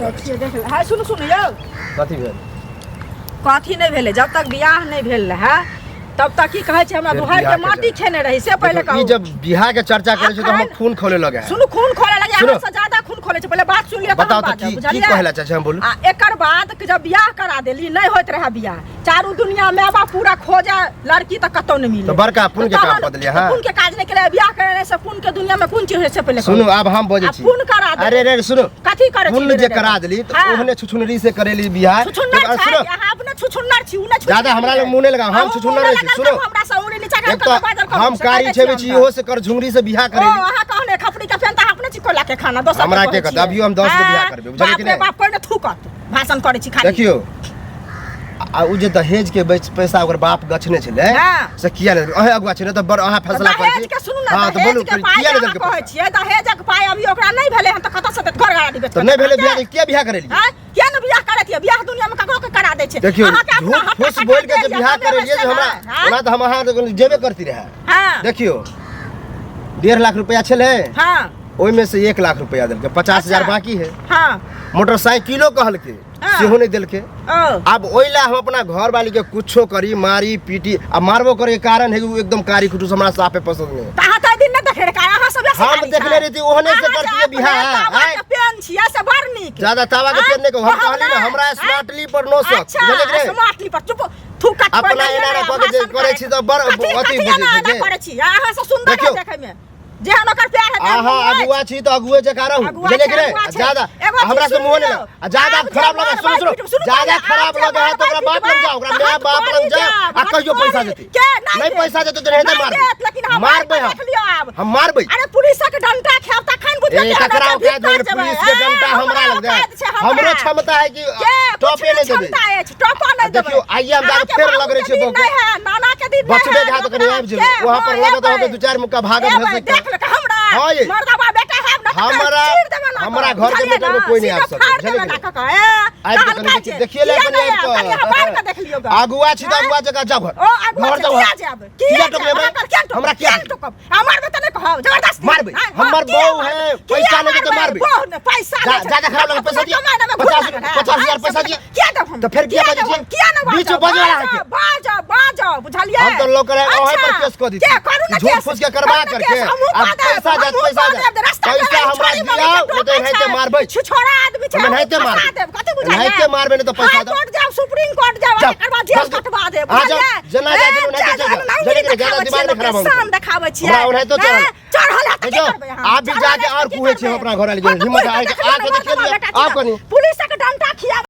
कथी देख हाय, सुनू सुनू यौ। कथी भेल? कथी नहि भेलै, जब तक बियाह नहि भेल रहै तब तक की कहै छै, हमरा फेर दुहार के बियाह के माटी खेने रही से पहिले देखियौ, ई कहू। जब बियाह के चर्चा करै छै तऽ हमर अखन- खून खौले लगे है। सुनू, खून खोले लगे। सुनू। अहाँ से ज्यादा खून खोले छै, पहिले बात सुन लिअ तहन बताउ तऽ बाजब, की की बुझलियै? कहै लए चाहै छै, हम बोलू। आ एकर बाद कि जब बियाह करा देली, नहि होइत रहै बियाह, चारू दुनिया माय बाप पूरा खोजे लड़की तऽ कतौ नहि मिले। तऽ बड़का पुण्य के तऽ काम तहन कऽ देलियै अहाँ। पुण्य के काज नहि केलियै, बियाह करेने से पुण्य के दुनिया में कोन चीज होइ छै पहिले कहू। सुनू, आब हम बजै आ छी। पुण्य करा देली। अरे रे सुनू, कथी करै छी? पुण्य जे करा देली तऽ ओहने छुछुनरी से करेली बियाह। छुछुन्नर तऽ छै सुनू, अहाँ अपने छुछुन्नर छी, उ नहि छुछुन्नर ज्यादा हमरा लग मुँह नहि लगाउ, हम अहूँ छुछुन्नर मुँह नहि छी, लगाउ, सुनू। हमरा से उंगली नीचा एक कर तऽ के बाजल करू, हम से कारी कहै छेबै छी छी, हम इहो से कर झुंगरी से बियाह ओ करेली। अहाँ कहने खपड़ी के फेन तऽ अपने छी कोयला के खाना दोसर हमरा के के कहै कहत? छियै। अभियो हम 10 गो बियाह हाँ, करबै, बुझलियै कि बाप रे नहि? बाप, कोइ ने थूकत, भाषण करै छी खाली। देखियौ, आ उ जे दहेज के पैसा ओकर बाप गछने छलै से किया नहि देलकै? अहें अगुआ छै ने तऽ बड़ अहाँ फैसला करै दहेज छी। के सुनू ने, हाँ तऽ दहेज बोलू, के पाइ किया नहि अहाँ देलकै कहै पैसा? छियै, दहेजक पाइ अभी ओकरा नहि भेलै हन तऽ कतऽ से देत? घर गाड़ी बेच तऽ कऽ नहि भेलै देतै? बियाह तऽ किया बियाह करेलियै? आँय? किया ने बियाह करैत? बियाह दुनिया में ककरो के करा दै छै? देखियौ, अहाँके अपना झूठ हट्टा फूस कट्टा बोल के जे देल यऽ, बियाह कमे करेलियै जे बैसे हमरा ने, आँय? ओना तऽ हम अहाँ जेबे करती रहए। देखियौ, 1.5 लाख रुपया छलै, ओहिमे से 1 लाख रुपया देलकै, 50,000 बाकी है। मोटरसाइकिलो कहलकै, सेहो नहि देलकै। आब ओहि लए हम अपना घर वाली के कुछो करी, मारी पीटी आ मारबो करे के कारण है कि उ एकदम कारी खुटूस हमरा साफे पसंद नहीं है। तऽ अहाँ तऽ दिन नहि देखने रही, अहाँ सब बेसी हम कारी देखने छै। रही, ओहने से अहाँ जे करतियै अपने बियाह, तावा आँय? के पेन छियै से बड़ नीक। ज्यादा तावा के आँय? पेन नहीं कहू, हम कहब कहली ना, नहि? हमरा आँय? स्मार्टली पर नो शक, अच्छा, बुझलियै कि नहि? स्मार्टली पर चुप थूकत अपना पहिले एना नहि, कऽ के जे भाषण करै छी तऽ बड़ कथी- अथी कथी बुझै एना छै एना जे। करै छी? अहाँ से सुन्दर है देखियौ। देखै में, जेहन ओकर प्यार है तेहन अहाँ मुँह अछि। अगुआ छी तऽ अगुए जकाँ रहू, अगुआ बुझलियै छै, कि नहि? अगुआ छै। ज्यादा एगो चीज हमरा से सुनि मुँह नहि लियौ। लगा। आ ज्यादा आब जे खराब लगे, सुनू मारबै सुनू, पीटबै, सुनू ज्यादा पहिले, आब खराब जे लगे है तऽ ओकरा मारबै बाप लग जाओ, ओकरा पीटबै, माय बाप लग हथकड़ी जाओ जायब, आ कहियो पैसा हथकड़ी। देतै। के नहि नहि देत? पैसा देतै तऽ एनाहिते नहि मारबै। देत, लेकिन हम मारबै मारि हम। कऽ देख लियौ आब। हम मारबै। अरे पुलिसक डंडा खायब तखन बुझबै ए कि हमरा ककरा के औकात भीतर भेल जेबै। पुलिस के ए, डंडा हमरा लग औकात दे? छै हमरा। हमरो क्षमता है कि के टॉपे कुछ नहि देबै। क्षमता अछि, टॉपो नहि देबै। देखियौ, आइए हम जाके अहाँके फेर बाबू लग रहै के छियै दिन बौके। नहि है, नाना के दिन नहि बचबे है, के हाथ कनि ओकरा आबि जेबै। के? वहाँ पर हँ, लगत अहाँके एबै। दू चारि मुक्का भागत एबै, भऽ सकता। देख ले हमरा हँ ये। मर्दबा बेटा है ना, हमरा- चीर देबै ना हमरा कऽ, घर के बुझलियै मैटर में ना? कोई नहीं आबि सीधा सकत, फाड़ बुझलियै देबै कि ना नहि? कऽ कऽ, ए, आबि कऽ तहन कनि कहै देखिए- छै, देखिए ले किया कनि नहि आबि आयब? कनि कऽ। अहाँ बाहर कऽ देख लियौ गऽ। अगुआ छी तऽ आँय? अगुआ जकाँ जाउ घर। ओ अगुआ घर छै, जाउ। किया जायब? किया किया जायब? टोकबै हमरा? अहाँ कर किया टोकब? हमरा किया किया टोकब? आ मारबै तऽ नहि कहब, जबरदस्ती। मारबै। आँय, हमर हँ, किया बहू मारबै? है, किया पैसा नहि देतै, मारबै। बहू नहि, पैसा नहि छै। ज्यादा खराब लगै, पैसा दिअ। कमाइ नहि, पचास घूर लागल है। 50,000 पैसा दिअ। किया देब हम? तऽ फेर किया किया बजै देब छियै? हम? किया नहि बीच में बाजब? बजै वाला अहाँके। बाजब, बाजब, बुझलियै? हम तऽ लोक रहे, ओहे पर अच्छा, केस कऽ दितियै। के करू ने झूठ केस? फूस के करवा करू ने करके, केस, हमहूँ आब कऽ देब, पैसा जायत, हमहूँ पैसा कऽ जायत। देब, रास्ता पैसा पर हमरा छोड़ी मरी दियाउ, के नहि तऽ एनाहिते टोकै मारबै। छै। छिछोड़ा आदमी छै, हम एनाहिते हमहूँ फंसा मारबै। देब, कथी बुझलियै? एनाहिते मारबै, नहि तऽ पैसा हाई दऽ। कोर्ट जाउ, सुप्रीम कोर्ट जाउ, जाउ, एकर बाद जेल बस। कटवा देब, अहाँ जाउ, बुझलियै? जेना जाइ ए, छलहुँ, ओनाहिते जा, चलि जाउ। जा, बुझलियै कि नहि? ज्यादा देखाबै दिमाग नहि छियै, खराब लोकके, हम शान देखाबै छियै। हमरा ओनाहितो चढ़ल। ए, चढ़ल है तऽ की देखियौ, करबै अहाँ? आब भी चढ़ल जाके है तऽ आओर की कुहै छी हम करबै? अपना घरवाली के। हँ, तऽ हिम्मत पुलिस आके देखलियै आके ने, देखियौ, मर्दबा बेटा आब छी कनी। पुलिसक डंटा खियाबै।